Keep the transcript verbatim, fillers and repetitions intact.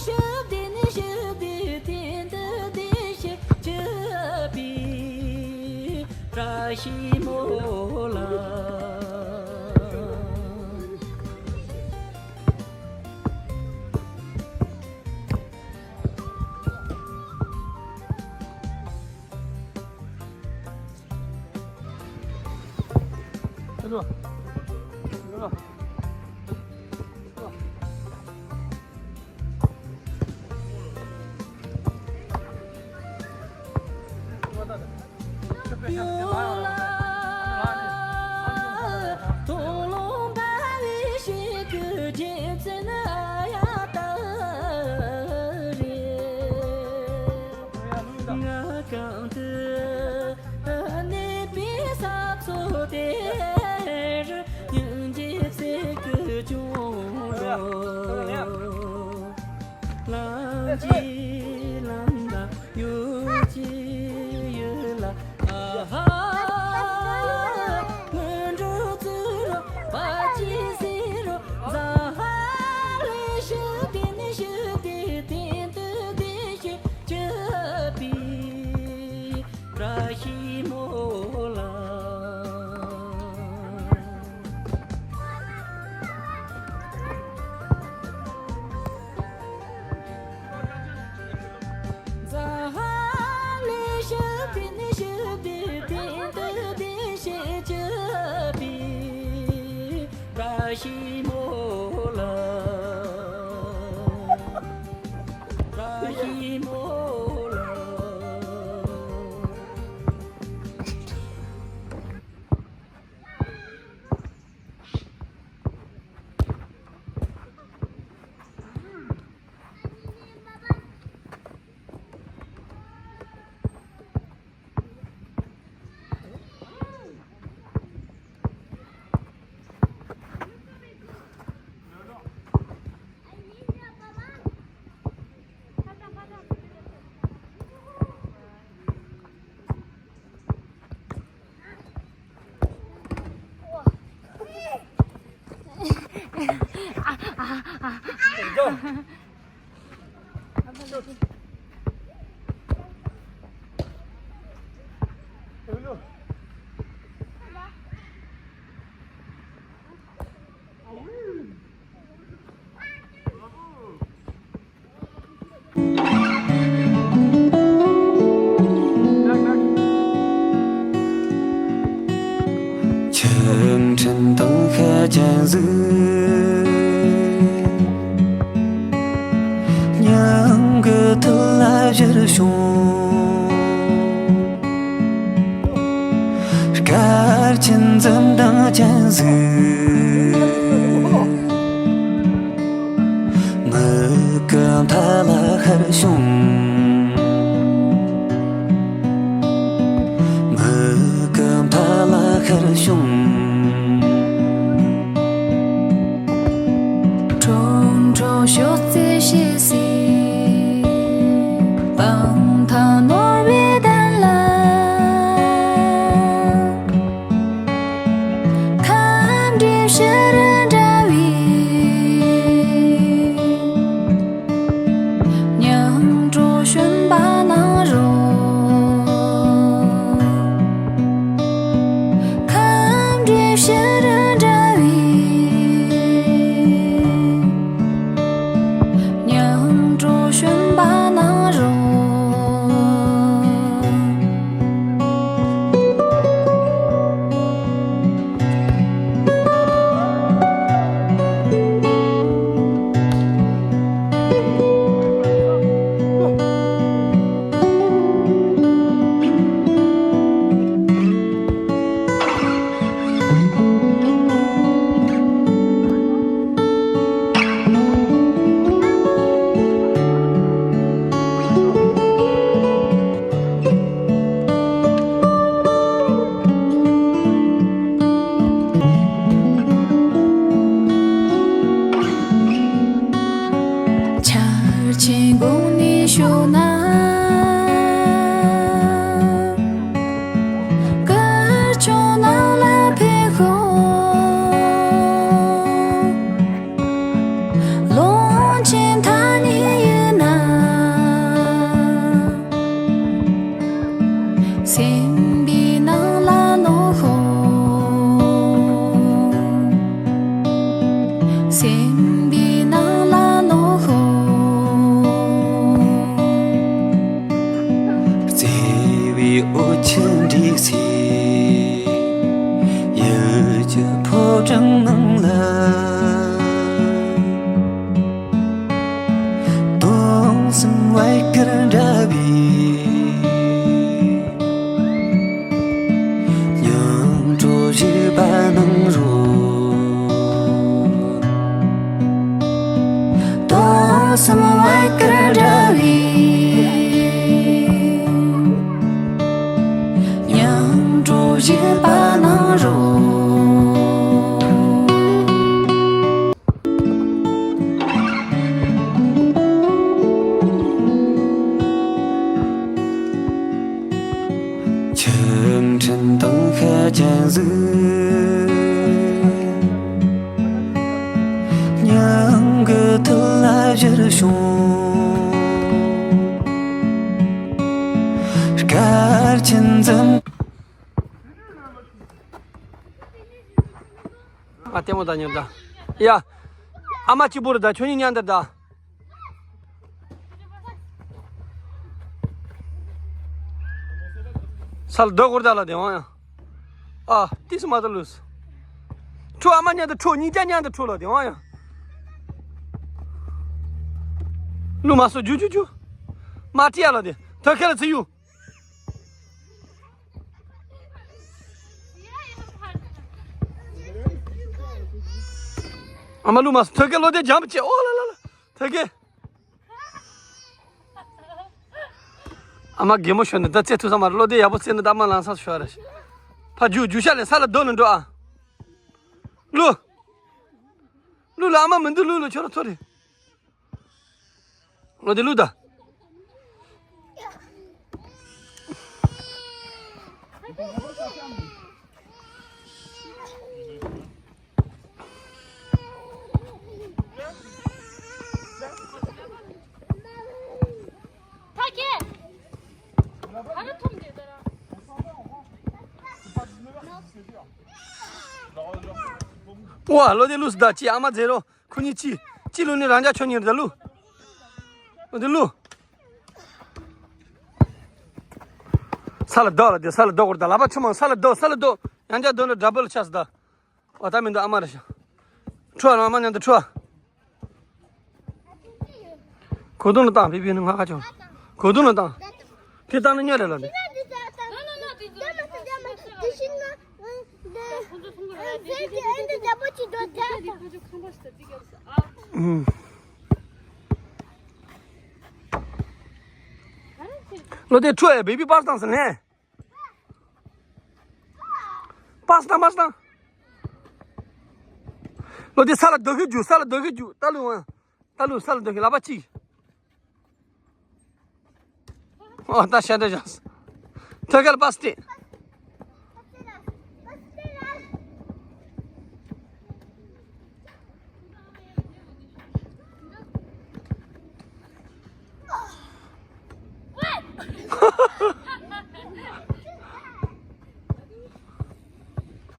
ཞབས་བརྟན་ཞབས་བརྟན་བརྟན་དུ་བརྟན་ཞེས་བྱ་བའི་བཀྲ་ཤིས་སྨོན་ལམ། ང་གང་དུ་གནས་པའི་ས་ཕྱོགས་དེར་སྙིང་རྗེ་ཚིག་གི་སྐྱོང་རོགས། ལམ་གྱི་ལམ་ལ་ཡུལ་གྱི་ཡུལ་ལ་ཨ་ཧ། སྔོན་འགྲོ་བརྩི་རོགས། བར་ཆད་སེལ་རོགས། ཛ་ཧ་ལེ་ཤུ་ཏི་ནི་ཤུ་ཏི་ཏི་ཏི་ཏི་ཤི་ཅི་པི་བཀྲ་ཤིས་སྨོན་ལམ། ཛ་ཧ་ལེ་ཤུ་ཏི་ནི་ཤུ་ཏི་ཏི་ཏི་ཏི་ཤི་ཅི་པི་བཀྲ་ཤིས་སྨོན་ལམ། བཀྲ་ཤིས་སྨོན་ལམ། ཆུ་ཕྲན་དང་ཤ་ཅན་གཟུགས། སྙིང་གི་ཐུལ་ལ་བཞུར་བྱུང་། སྐར་ཆེན་འཛུམ་མདངས་ཅན་གཟུགས། མིག་གི་མཐའ་ལ་ཤར་བྱུང་། མིག་གི་མཐའ་ལ་ཤར་བྱུང་། ཁྲོ་ཁྲོ་ཤོག་རྩེ་ཞེས་སྲིད། སྤང་ཐང་ནོར་བུའི་གདན་ལ། ཁམས་འདྲེན་ཕྱི་རུ་འདྲ་བའི། སྙིང་གྲོགས་བྱོན་པ་གནང་རོགས། ཁམས་འདྲེན་ཕྱི་རུ་འདྲ་བའི། སྙིང་གྲོགས་བྱོན་པ་གནང་རོགས། ཆར་ཆེན་དགུང་ནས་ཤོར་ན། དཀར་ཕྱོགས་ནང་ལ་ཕེབས་ཤོག་ཀློང་ཆེན་ཐ་སྙད་ཡི། འོད་ཆེན་འདྲེས་སའི་ཡུལ་གྱི་ཕོ་བྲང་ནང་ལ། དུང་གསུམ་བར་གྱི་འདྲ་བའི་སྙིང་གྲོགས་བཞི་པ་གནང་རོགས། དུང་གསུམ་བར་གྱི་འདྲ་བའི་སྙིང་གྲོགས་བཞི་པ་གནང་རོགས། ཆུ་ཕྲན་དང་ཤ་ཅན་གཟུགས། སྙིང་གི་མཐིལ་ལ་བཞུར་བྱུང་། སྐར་ཆེན་འཛུམ། ཨ་ལྟད་མོ་ད་ཉོ་ད། ཡ། ཨ་མ་གཅིག་པུ་རེད་ད། ཁྱོད་གཉིས་མཉམ་དུ་ད། ས་ལ་རྡོ་སྐོར་ད་ལ་དེ་བང་ཡ། ཨ་ཏིས་མ་ད་ལུས། ཁྲོ་ཨ་མ་མཉམ་དུ་ཁྲོ། གཉིས་ཀ་མཉམ་དུ་ཁྲོ་ལ་དེ་བང་ཡ། ལུས་མ་སོ་རྒྱུ་རྒྱུ་རྒྱུ། མ་ཏི་ཡ་ལ་དེ་ཐོད་ཁ་ལ་ཚེ་ཡུ། ཨ་མ་ལུས་མ་སོ་ཐོད་ཁ་ལོ་དེ་འཇམ་པོ་བྱེད། ཨོ་ལ་ལ་ལ་ཐོད་ཁ། ཨ་མ་གད་མོ་ཤོར་ནས་ད་རྩེད་ཐུབ་ས་མ་རེད། བློ་བདེ་ཡག་པོ་རྩེད་ནས་ད་ཨ་མ་ལངས་ས་ཤོར་རེད། ཕ་རྒྱུག་རྒྱུག་ཤ་ལས་ས་ལ་རྡོ་ལ་འགྲོ་ཨ། ལུ། ལུ་ལ་ཨ་མ་མི་འདུག་ལུ་ལ་ཁྱོད་ར་ཐོ་རེད། བློ་བདེ་ལུ་ད། ཨོ་བློ་བདེ་ལུས་ད་ཅི་ཨ་མ་ཛེ་རོ། ཁོ་གཉིས་ཅི། ཅི་ལུ་ནི་རང་ཅག་ཁྱོད་གཉིས་རེད་ད་ལུ། ཨོ་དེ་ལུ། ས་ལ་རྡོ་ལ་དེ་ས་ལ་རྡོ་སྐོར་ད་ལ་པ་ཆུ་མང་ས་ལ་རྡོ་ས་ལ་རྡོ། ཡང་ཅག་རྡོ་ནི་དགྲ་བོ་ལ་ཆགས་སུ་ད། ཨོ་ད་མི་འདུག་ཨ་མ་རེད་ཤག་ཁྲོ་ཨ་ཨ་མ་མཉམ་དུ་ཁྲོ་ཨ། གོ་དུང་ལ་བཏང་བི་བི་ནི་ང་ཁ་ཆུང་། གོ་དུང་ལ་བཏང་། དེ་བཏང་ན་ཉོ་རེད་ལ་འདི། ཨུམ། ལོ་དེ་ཁྲོ་ཨེ་བེ་བི་པར་བཏང་ཟེར་ནས། པ་སི་ཏང་པ་སི་ཏང་། ལོ་དེ་ས་ལ་རྡོ་ཁི་རྒྱུག་ས་ལ་རྡོ་ཁི་རྒྱུག་ད་ལུ་ཝང་། ད་ལུ་ས་ལ་རྡོ་ཁི་ལ་པ་ཅི། ཨོ་ད་ཤ་འདྲ་བཞག་ཐོད་ཁ་ལ་པ་སི་ཏེ།